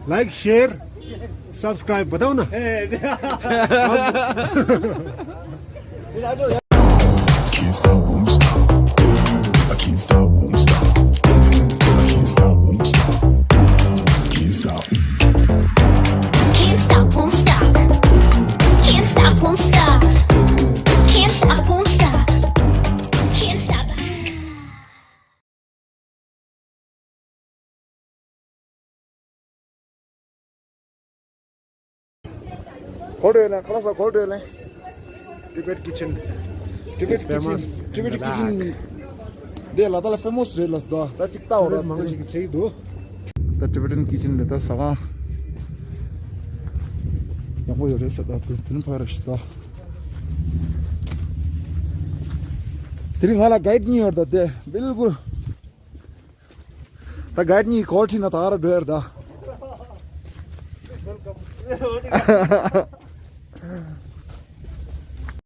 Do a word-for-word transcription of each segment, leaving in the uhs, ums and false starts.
Like, share, subscribe बताओ ना। Can't stop, won't stop. I can't stop, won't stop. I can't stop, won't stop. Can't stop. Can't stop, won't stop. Can't stop, won't stop. Can't stop, won't stop. Can't stop. གོ་འགྲོ་ལེ། ཁ་ལག་ཟ་གོ་འགྲོ་ལེ། Tibet kitchen. Tibet kitchen. Tibet kitchen. འདི་ལ་དྭགས་ལ་ཕེ་མོ་སི་རེད་ལ་ཟླ། ད་ཅིག་ལྟ་འོ་ར། མང་ཞིག་ཚེ་འདུག་ད་Tibetan kitchen རེད། ད་ཟ་ཁང་ཡག་པོ་ཡོད་རེད་ཟེར། ད་དེ་དེ་ནི་ཕ་ར་ཞིག་ད། དེ་རིང་ང་ལ་གའིཌ་གཉིས་ཡོད་རེད། ད་དེ་བིལ་ཀུལ། ད་གའིཌ་གཉིས་གོལ་ཁྲིད་ན་ད་ག་ར་འགྲོ་ཡར་ད།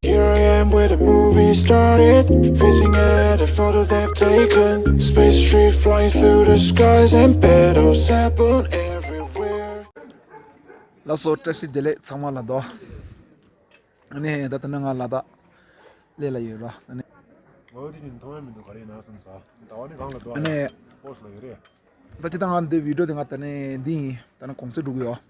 Here I am where the movie started, facing at a photo they've taken. Space tree flying through the skies and petals happen everywhere. ལགས་སོ། བཀྲ་ཤིས་བདེ་ལེགས་ཚང་མ་ལ་དོ། ཨ་ནི་ད་ལྟ་ན་ང་ལ་དྭགས་སླེ་ལ་ཡོད་ར། ཨ་ནི། ངོ་དེ་ཉིན་མཐོང་ཡ་མི་འདུག་ག་རེ་ཡིན་ན་བསམ་ས། ཟླ་བ་ནི་གང་ལ་འགྲོ། ཨ་ནི། ཧོ་སི་ལ་ཡོད་རེད། ད་ཅི་ད་ང་འདི་བི་ཌིའོ་དེ་ང་ད་ནི་འདི་ཡིན། ད་ནི་གུང་སེང་འགྲོ་གི་ཡོད།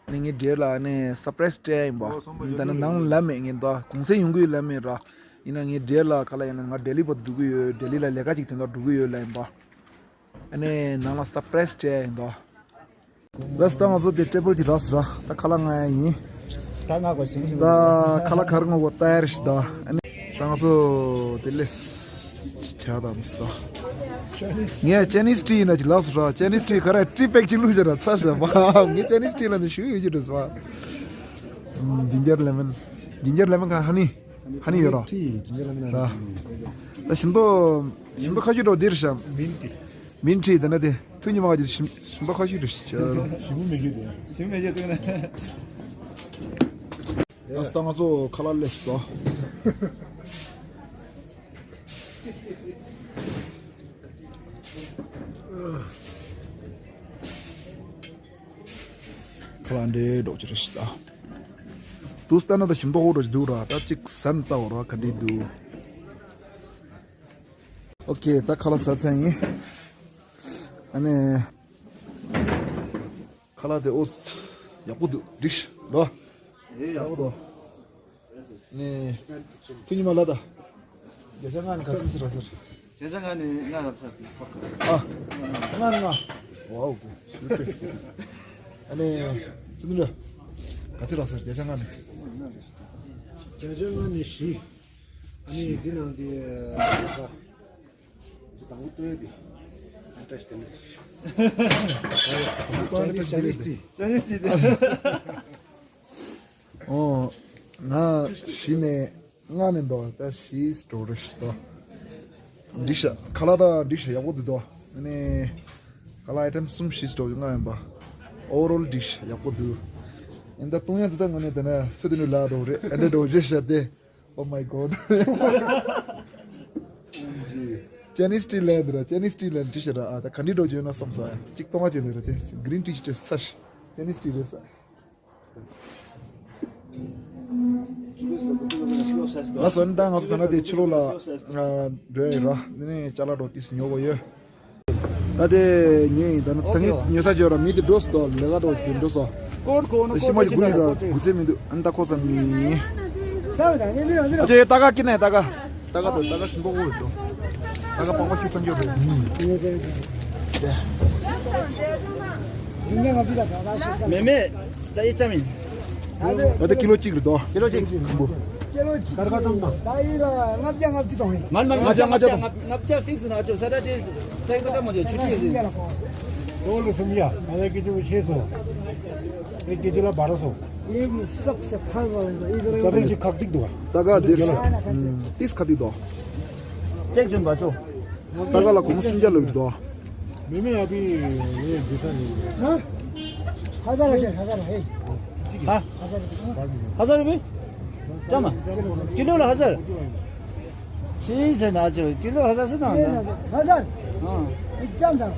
ཨ་ནི་ངའི་འབྲེལ་ལ་ཨ་ནི་སར་པ་རའི་སི་སྤྲད་ཡ་ཡིན་པ། ཨོ་སོང་པ་ད་ནི་ཡོད་ནང་ནི་ལབ་མེད། ངས་ད་གུང་སེང་ཡོང་གི་ཡོད་ལབ་མེད་ར། ཡིན་ན་ངའི་འབྲེལ་ལ་ག་ལ་ཡིན་ན་ང་ལྡི་ལི་བར་འགྲོ་གི་ཡོད། ལྡི་ལི་ལ་ལས་ཀ་ཅིག་དོན་དག་འགྲོ་གི་ཡོད་ལབ་ཡིན་པ། ཨ་ནི་ནང་ལ་སར་པ་རའི་སི་སྤྲད་ཡ་ཡིན་ད། ལགས་སོ། ད་ང་ཚོ་དེ་ཊེ་བལ་གྱི་རགས་སུ་ར། ད་ཁ་ལག་མངགས་ཡ་ཡིན། ད་མངགས་པ་ཞིམ་ཞིམ། ད་ཁ་ལག་ག་རེ་མངགས་པ་ལྟ་ཡ་རེད་ཤག་ད། ཨ་ནི་ད་ང་ཚོ་དེ་ལས་ཇ་དང་མི་སི་ད། ངས་ཅའི་ནིས་ཊི་ཡིན་ན་ཅིག་ལགས་སོ་ར། ཅའི་ནིས་ཊི་ག་རེ་ཊི་པེག་ཅིག་བླུགས་བཞག་ར་ཚར་བཞག་པ། ངས་ཅའི་ནིས་ཊི་ལ་ནི་ཞུ་ཡོད་ཀྱི་རེད་ཟེར་བ། ཇིན་ཇར་ལེ་མོན། ཇིན་ཇར་ལེ་མོན་ག་ཧ་ནི། ཧ་ནི་ཡོད་ར། ཊི་ཇིན་ཇར་ལེ་མོན་ར། ད་ཞིམ་པོ་ཞིམ་པོ་ཁ་ཤས་འགྲོ་འདིར་བཞག་མིན་ཊི། མིན་ཊི་དེ་ན་དེ་ཐུགས་ཉི་མ་ག་ཅིག་ཞིམ་ཞིམ་པ་ཁ་ཤས་རེད་ཤག་ཞིམ་པོ་མི་རྒྱུ་དེ། ཞིམ་མི་རྒྱུ་དེ་ན། ད་ལྟ་ང་ཚོ་ཁ་ལག་ལས་སོ། ཁ་ལག་འདྲེ་འགྲོ་ཅི་རེད་ཤག་ད། དུས་ལྟ་ན་ད་ཞིམ་པོ་ཧོ་འགྲོ་ཅི་འདུག་ར། ད་ཅིག་ཟན་ལྟ་བ་ར་ག་འདྲེ་འདུག་ཨོ་ཁེ། ད་ཁ་ལག་ཟ་ཚར་ཡིན། ཨ་ནི། ཁ་ལག་དེ་ཨོ། ཡག་པོ་འདུག་འགྲིག་ཤག་ལོ། ཨེ་ཡག་པོ་འདུག་ནི། ཐུགས་ཉི་མ་ལ་ད། བརྒྱ་ཆ་ལྔ་ནི་ག་ཚོད་ཟེར་ར་ཟེར། བརྒྱ་ཆ་ལྔ་ནི་ལྔ་ར་ཟེར་ཏེ་ཕོག་ག་ཨ། ལྔ་ནི་ལྔ། ཝའོ་གི་ཞུ་ཏེ་སྐད། ཨ་ནི། ཚེ་རིང་ལགས། ག་ཚོད་ར་ཟེར་བརྒྱ་ཆ་ལྔ་ནི། བརྒྱ་ཆ་ལྔ་ནི་བཞི། ཨ་ནི་འདི་ནང་དེ་ས། དང་པོ་ལྟོས་ཏེ། ཨ་བཀྲ་ཤིས་བདེ་ལེགས། ཨོ། ང་བཞི་ནས་ལྔ་ནས་འདུག་ད་བཞི་སྤྲོ་རེ་ཞིག་འདུག་འགྲིག་ཤག་ཁ་ལག་ད་འགྲིག་ཤག་ཡག་པོ་འདུག་འདུག་ཨ་ནི། ཁ་ལག་ཨའི་ཊེམ་གསུམ་བཞི་སྤྲོ་ལྔ་ཡིན་པ། ཨོ་ཝར་ཨོལ་འགྲིག་ཤག་ཡག་པོ་འདུག་ཡིན་ད་གཏོང་ཡ་འདི་ད་ང་ནས་དེ་ན་ཚོད་དུ་ནས་ལ་འགྲོ་རེད། ཨ་འདྲ་འགྲོ་རྗེས་ཤག་དེ། Oh my god. Chinese tea ལེན་འདི་ར། Chinese tea ལེན་འདི་ཤ་ར། ཨ་ད་ག་འདྲི་འགྲོ་བྱོས་ན་བསམ་ས་ཡ། གཅིག་གཏོང་བ་བྱས་ནི་ར་དེ། Green tea ཅིག་ས་ཤ། Chinese tea རེད་ས། ང་སོན་ད་ང་ཚོ་ད་ན་དེ་ཕྱི་ལོགས་ལ་འགྲོ་ཡ་ར། འདི་ནས་ཅ་ལག་འགྲོ་ཏིས་ཉོ་གོ་ཡོད། ད་དེ་ཉེ་ཡིན། ད་ནི་ད་ངས་ཉོ་ས་བརྗོད་ར་མི་དེ་འགྲོ་སོ། ལས་ཀ་འགྲོ་ཅིག་འགྲོ་སོ། ད་ཤི་མ་ཅིག་དགུ་ཡིན་ར། དགུ་ཚེ་མི་འདུག་ཨ་ནི་ད་ཁོ་ས་མི་ཨ་ཅེ་ད་ག་ཀི་ནས་ད་ག་ད་ག་ད་ད་ག་ཞིམ་པོ་གོ་འགྲོ། ད་ག་པང་པ་ཤུགས་ཚང་རྒྱབ་རེད། མེ་མེ། ད་ཡི་ཙམ་ཡིན། ད་ད་ཀི་ལོ་གཅིག་རེད་དོ། ཀི་ལོ་གཅིག་ཀི་ལོ་གཅིག་ད་ར་ཁ་ཙམ་དང་། ད་ཡི་ལ་ལྔ་བརྒྱ་ལྔ་བཅུ་དང་ཡིན། མ་ལ་མ་ལ་ལྔ་བརྒྱ་ལྔ་བརྒྱ་ལྔ་བརྒྱ་ལྔ་བརྒྱ་ཕིག་སི་ན་ཨ་ཅོ་ས་ད་དེ་ད་ཡི་ད་ཀ་མོ་ཇོ་ཆུ་ཆུ་ཡིན། ལོ་ལ་སུམ་ཡ་ང་ཡ་ཀི་ཅི་བ་ཤེས་སོ། ཨེ་ཀི་ཅི་ལ་བར་སོ། ས་རིག་ཅི་ཁག་ཏིག་འདུག་ད་ག་དེར་ཤ། ཏིས་ཁ་ཏིག་དོ། ཅེག་ཅུན་པ་ཅོ། ད་ག་ལ་གོང་སུམ་བརྒྱ་ལོས་འདུག་མེ་མེ་ཡ་པི་ཡེ་འདི་ས་ནི། ཧ་ཟར་ཧེ་ཧ་ཟར་ཧེ། ཧ་ཧ་ཟར་ཧེ། ཧ་ཟར་ཧེ། ཅམ་མ། ཀི་ལོ་ལ་ཧ་ཟར། ཤི་ཟེར་ན་ཅོ་ཀི་ལོ་ཧ་ཟར་སུ་དང་ན། ཧ་ཟར། ཨ། ཅམ་དང་།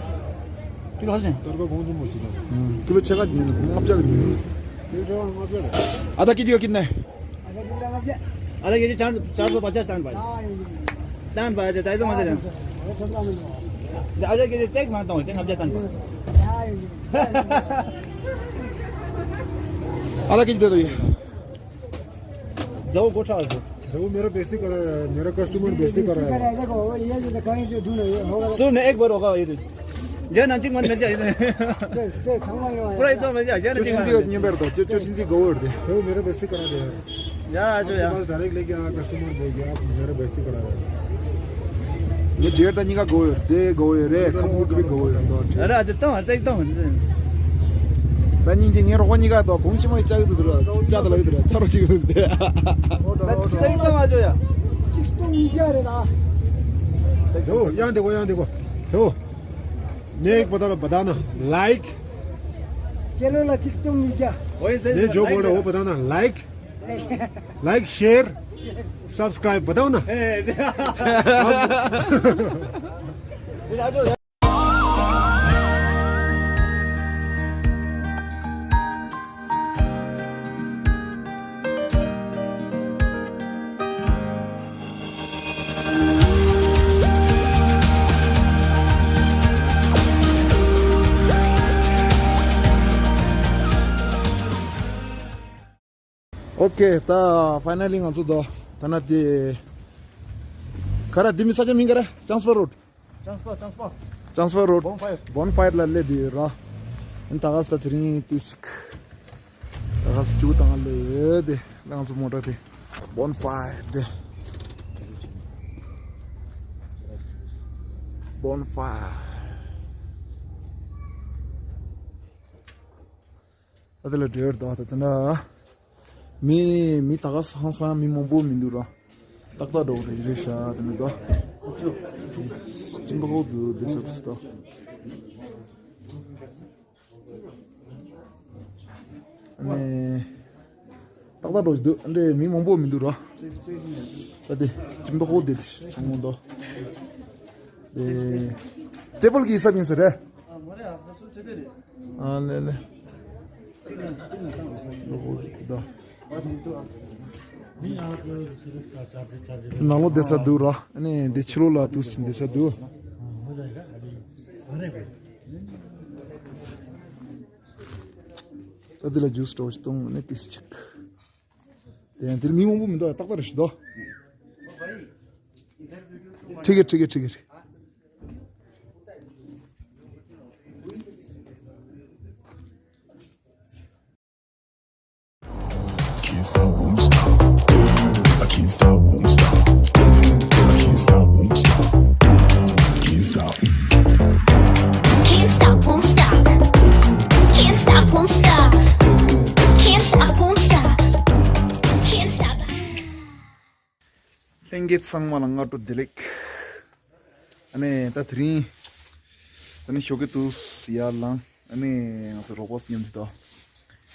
किलो हसन। तड़का कौन सा मस्त था? किलो छः का नहीं, ढाई सौ का नहीं। ढाई सौ का। आधा केजी का कितना है? आधा केजी चार, चार सौ पचास दाम भाई। दाम भाई, ढाई सौ मत दे। आधा केजी चेक मारता हूँ, चेक हम जाता हूँ। आधा केजी दे दो ये। जाओ, गोठा आ जाओ। जाओ, मेरा बेइज्जती करा रहा है, मेरा कस्टमर बेइज्जती करा रहा है। देखो, ये जो कहीं जो ढूंढो, ये होगा। सुन, एक बार होगा ये तो। पूरा इज्जत मिल जाए। पूरा इज्जत मिल जाए, जाओ। जो मेरा बेइज्जती करा दे यार। या, जो यार। बस डायरेक्ट लेके आ, कस्टमर बोल के आप मेरा बेइज्जती करा रहे हैं। ये डेढ़ दा निका गोयो, दे गोयो रे, खमूट भी गोयो। अरे, आज तो हंस एकदम हंस। ད་སྙིང་རྗེ། ངའི་རོགས་པ་གཉིས་ཀ་དང་གུང་ཕྱི་མ་ཡི་ལྕགས་ཡོད་དུ་ལ་ལྕགས་དང་ལ་ཡོད་དུ་ལ་ལྕགས་རོགས་ཅིག་ཡོད་དེ། ད་ཚིག་ཏང་ཨ་ཅོ་ཡ། ཚིག་ཏང་ཡི་ག་རེད་ད། དེའོ་ཡང་དེ་གོ་ཡང་དེ་གོ། དེའོ། मैं एक बता रहा, बताना। लाइक। चलो ला चिक तुम नीचा। मैं जो बोल रहा हूँ, वो बताना। लाइक। लाइक, शेयर, सब्सक्राइब बताओ ना। ཨོ་ཁེ། ད་ཕའི་ནལ་ལི་ང་ཚོ་ད་ད་ན་དེ་ག་ར། དེ་མི་ས་ཆ་མིང་ག་ར། ཅང་སྤ་རོད། ཅང་སྤ། ཅང་སྤ། ཅང་སྤ་རོད། བོན་ཕ་ཡར། བོན་ཕ་ཡར་ལ་སླེབས་དེ་ཡོད་ར། ཨན་ད་ག་ས་ད་དེ་རིང་ཏིས་ཅིག་ད་ག་ས་ཅུ་དང་ལེ་དེ། ང་ཚོ་མོ་ཊ་དེ་བོན་ཕ་ཡར་དེ། བོན་ཕ་ཡར། ད་དེ་ལ་འབྲེལ་བར་དོ་ད་དེ་འདྲ། མི་མི་ད་ག་སང་སང་མི་མང་པོ་མི་འདུག་ར། ཏག་ཏག་འགྲོ་རེ་རེ་ཤ་དེ་ནི་དོ། ཅིམ་པ་ཧོ་འདུག་བསྡད་ས་དེ་སུ་དོ། ཨ་ནི། ཏག་ཏག་འགྲོ་འདུག་འདྲེ་མི་མང་པོ་མི་འདུག་ར། ད་དེ་ཅིམ་པ་ཧོ་བསྡད་དེ་ཚང་མ་དོ། དེ་ཊེ་བལ་གྱི་ཧི་སབ་ཡིན་ས་རེད། ཨ་ལེ་ལེ། ནང་ལོགས་བསྡད་ས་འདུག་ར། ཨ་ནི་འདི་ཕྱི་ལོགས་ལ་དུས་ཕྱིན་བསྡད་ས་འདུག་ད་འདི་ལ་ཇུས་སྤྲོ་བྱེད་གཏོང་ནས་ཏིས་ཅིག་དེ་ཡང་འདིར་མི་མང་པོ་མི་འདུག་ཏག་ཏག་རེད་ཤི་དོ། ཁྲིག་གེ་ཁྲིག་གེ་ཁྲིག་གེ། Can't stop, won't stop. I can't stop, won't stop. I can't stop, won't stop. Can't stop. Can't stop, won't stop. Can't stop, won't stop. Can't stop, won't stop. Can't stop. ལྷན་རྒྱས་ཚང་མ་ལ་སྔ་དྲོ་བདེ་ལེགས། ཨ་ནི་ད་དེ་རིང་ད་ནི་ཞོགས་ཀས་དུས་ཡར་ལངས། ཨ་ནི་ང་ཚོ་རོགས་པ་མཉམ་དུ་དང་།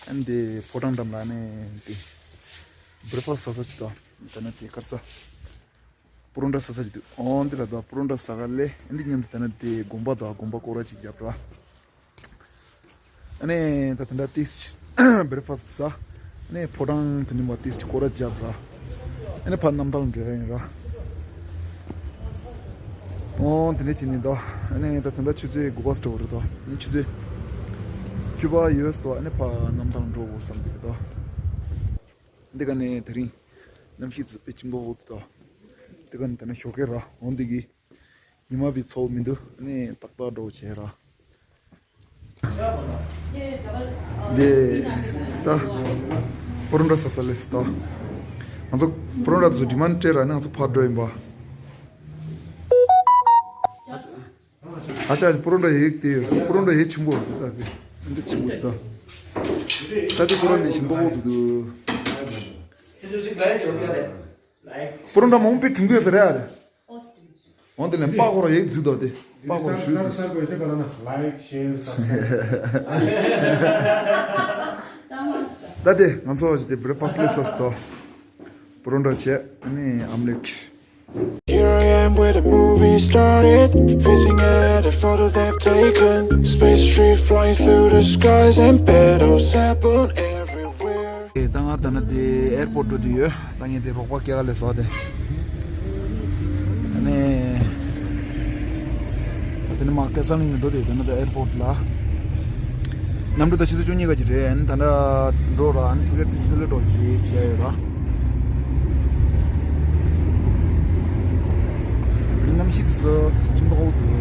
ཨ་ནི་དེ་ཕོ་བྲང་འགྲམ་ལ་ཨ་ནི་དེ་བྷི་རེག་ཕ་སི་ཊི་ཟ་ས་ཅིག་དང་། ད་ནི་དེ་ག་རེ་ཟ། པོ་རོན་ཊ་ཟ་ས་ཅིག་འདུག་འོ་འདི་ལ་ད་པོ་རོན་ཊ་ཟ་ག་སླེབས། ཨ་ནི་མཉམ་དུ་ད་ནི་དེ་དགོན་པ་དང་དགོན་པ་སྐོར་ར་ཅིག་རྒྱབ་ར། ཨ་ནི་ད་དེ་འདྲ་ཏིས་བྷི་རེག་ཕ་སི་ཊི་ཟ། ཨ་ནི་ཕོ་བྲང་དེ་ནི་མ་ཏིས་སྐོར་ར་རྒྱབ་ར། ཨ་ནི་ཕར་གནམ་ཐང་འགྲོ་ཡ་ཡིན་ར། ཨོ་དེ་འདྲ་བྱས་ནས་དོ། ཨ་ནི་ད་དེ་འདྲ་ཆུ་ཚོད་དགུ་པ་སྤྲོ་བོ་རེད་དོ། ཨ་ནི་ཆུ་ཚོད་བཅུ་པ་ཡོལ་སོང་། ཨ་ནི་ཕར་གནམ་ཐང་འགྲོ་དགོས་བསམ་གྱི་རེད་དོ། འདི་ག་ནས་དེ་རིང་གནམ་གཤིས་ཚུ་དཔེ་ཅིམ་པོ་འོ་དོ། འདི་ག་ནས་ད་ནི་ཞོགས་ཀས་ར། འོ་འདི་གི་ཉི་མ་བི་ཚོགས་མི་འདུག་ཨ་ནི་ཏག་ཏག་འགྲོ་བྱས་ར། འདི་ད་པོ་རོན་ཊ་ཟ་ས་སླེབས་སོང་། ང་ཚོ་པོ་རོན་ཊ་དེ་ཚོ་ཌི་མན་ཌི་སྤྲད་ར། ཨ་ནི་ང་ཚོ་ཕར་འགྲོ་ཡིན་པ། ཨ་ཅག་པོ་རོན་ཊ་ཡིག་དེ་པོ་རོན་ཊ་ཡིག་ཆེན་པོ་རེད། ད་དེ་འདི་ཆེན་པོ་རེད། ད་ད་དེ་པོ་རོན་ཊ་ཞིམ་པོ་འོ་དུ་དུ། པོ་རོན་ཊ་མང་པོ་ཐུང་གི་ཡོད་ས་རེད། ཨ་འོང་དེ་ལས་པགས་ཀོ་ར་ཡིག་འཛི་དོ། དེ་པགས་ཀོ་ར་ཞུ་འཛི། ལའིཀ་ཤེར་སབ་སི་ཀ་རའིབ། ད་དེ་ང་ཚོ་ཅི་དེ་བྷི་རེག་ཕ་སི་ཊི་སླེབས་ས་སོང་དོ། པོ་རོན་ཊ་བྱས། ཨ་ནི་ཨོམ་ལེཊ། Here I am, Where the movie started, facing at a photo they've taken. Space tree flying through the skies and battles happen everywhere. ད་ང་ད་ནི་དེ་ཨེར་པོར་ཊི་འགྲོ་དུས་ཡོད། ད་ངས་དེ་རོགས་པ་སྐྱེལ་ག་སླེབས་སོང་དེ། ཨ་ནི། ད་དེ་ནི་མ་ཁ་སང་ལིང་ནས་འགྲོ་དེ་ད་ནི་ད་ཨེར་པོར་ཊི་ལ། གནམ་གྲུ་ད་ཆུ་ཚོད་བཅུ་གཉིས་ཀ་ཅིག་རེད། ཨ་ནི་ད་ལྟ་འགྲོ་ར། ཨ་ནི་ཕ་གིར་དེ་ཆུ་ཚོད་ལ་འགྲོ་ཡི་བྱས་ཡོད་ར། དེ་གནམ་གཤིས་དེ་ཚོ་ཁྱིམ་ཐོག་འོག་ཏུ།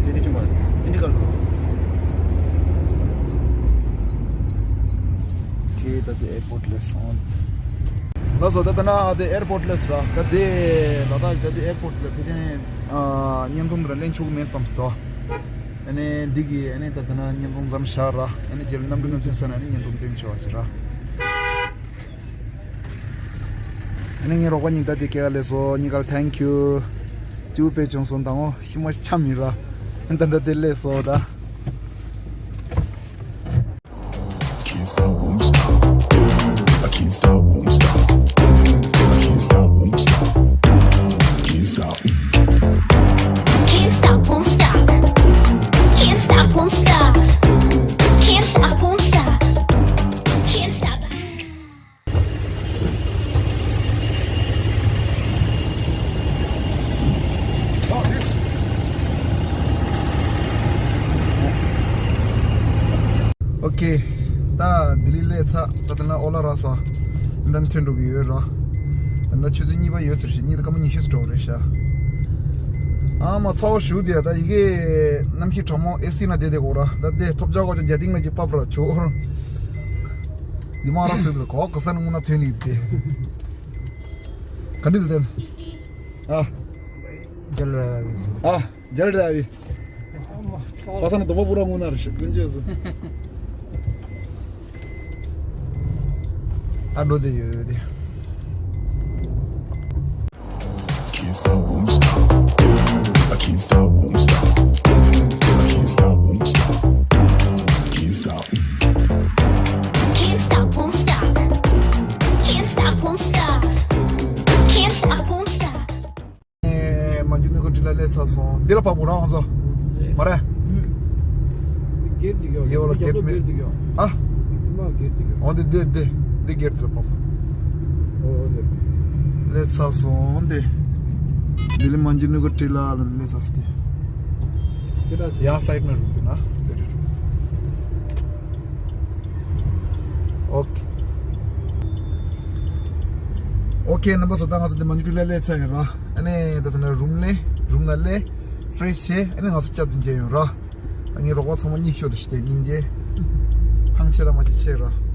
དེ་ནི་ཅུང་ག་ཨིན་ཌི་གལ་ཁེ་ད་དེ་ཨེར་པོར་ཊི་ལ་སོང་། ལགས་སོ། ད་ད་ན་དེ་ཨེར་པོར་ཊི་ལ་སོང་ར། ད་དེ་ལ་ད་ད་དེ་ཨེར་པོར་ཊི་ལ་ཕེབས་ཅིང་བརྙན་ཐུང་འདི་ལ་ལེན་ཆོག་གི་མེད་བསམ་སོང་། ཨ་ནི་འདི་གི་ཨ་ནི་ད་ད་ན་བརྙན་ཐུང་མཚམས་བཞག་ར། ཨ་ནི་རྗེས་ལ་གནམ་གྲུ་ནང་ཚུད་ས་ན་ཨ་ནི་བརྙན་ཐུང་སྟོན་ཆོག་ཟེར་ར། ཨ་ནི་ངའི་རོགས་པ་གཉིས་ད་དེ་སྐྱེལ་ག་སླེབས་སོང་། གཉིས་ཀར་ཐེང་ཁྱུ། ཅིའུ་དཔེ་བྱུང་སོང་དང་འོ་ཤི་མ་ཆ་མི་ར། ཨ་ནི་ད་ད་དེ་སླེབས་སོང་ད། Can't stop, won't stop. I can't stop, won't stop. I can't stop, won't stop. Can't stop. Can't stop, won't stop. Can't stop, won't stop. Can't stop, won't stop. Can't stop. ཨོ་ཁེ། ད་ལྡི་ལི་སླེབས་ཚར། ད་ལྟ་ན་ཨོ་ལ་རག་སོང་། ད་ཐོན་འགྲོ་གི་ཡོད་ར། ད་ལྟ་ཆུ་ཚོད་གཉིས་པ་ཡོད་ཟེར་ཞིག་གཉིས་དང་སྐར་མ་ཉི་ཤུ་ཙམ་འགྲོ་རེད་ཤག་ཨ་མ་ཚ་བོ་ཞུ་དེ་ད་ཡི་གེ་གནམ་གཤིས་གྲང་མོ་ཨེ་སི་ན་བསྡད་བསྡད་གོ་ར། ད་དེ་ཐོབ་ཆག་གོ་ཅན་རྒྱ་ཏིང་ལ་གི་པབ་ར་ཆོ། འདི་མ་ར་སུ་དེ་གོ་ག་ས་ནི་ངུ་ན་ཐོན་ནི་དེ། ག་འདྲི་དེ། ཨ། ཇལ་ར་བི། ཨ། ཇལ་ར་བི། པ་ས་ན་དོ་པ་པུ་ར་ངུ་ན་ར་ཤི་ཀུན་ཅེ་སུ། ད་འགྲོ་དེ་ཡོད་དེ། Can't stop, won't stop. I can't stop, won't stop. I can't stop, won't stop. Can't stop. Can't stop, won't stop. Can't stop, won't stop. Can't stop, won't stop. ཨེ། མ་འཇུ་ནི་ཁོ་ཁྲི་ལ་སླེབས་ཚར་སོང་། འདི་ལ་ཕ་བུ་རང་ཚོ་མ་རེད། གེར་ཅིག་ཡོད། ཡོད་ལ་གེར་མེད། ཨ། འདི་མ་གེར་ཅིག་ཡོད། འོ་འདི་འདི་འདི་འདི་གེར་འདི་ལ་ཕ་བུ། འོ་འདི་སླེབས་ཚར་སོང་། འདི་འདི་ལ་མ་འཇུ་ནི་ཁོ་ཁྲི་ལ་ལ་སླེབས་ཚར་སོང་། འདི་ཡ་སའིཌ་ན་རུམ་འདི་ན་འདི་རེད། ཨོ་ཁེ། ཨོ་ཁེ། རྣམ་པ་ཚོ་ད་ང་ཚོ་འདི་མ་འཇུ་ཁྲི་ལ་སླེབས་ཚར་ཡོད་ར། ཨ་ནི་ད་ད་ན་རུམ་ལས་རུམ་ན་ལས་ཕི་རེ་ཤི་བྱས། ཨ་ནི་ང་ཚོ་སྐྱབས་དུ་མཇལ་ཡོང་ར། ད་ངའི་རོགས་པ་ཚང་མ་གཉིད་ཤོར་དུ་ཞིག་དེ་སྙིང་རྗེ། ཐང་ཆད་ལ་མ་ཆད་ཆད་ར།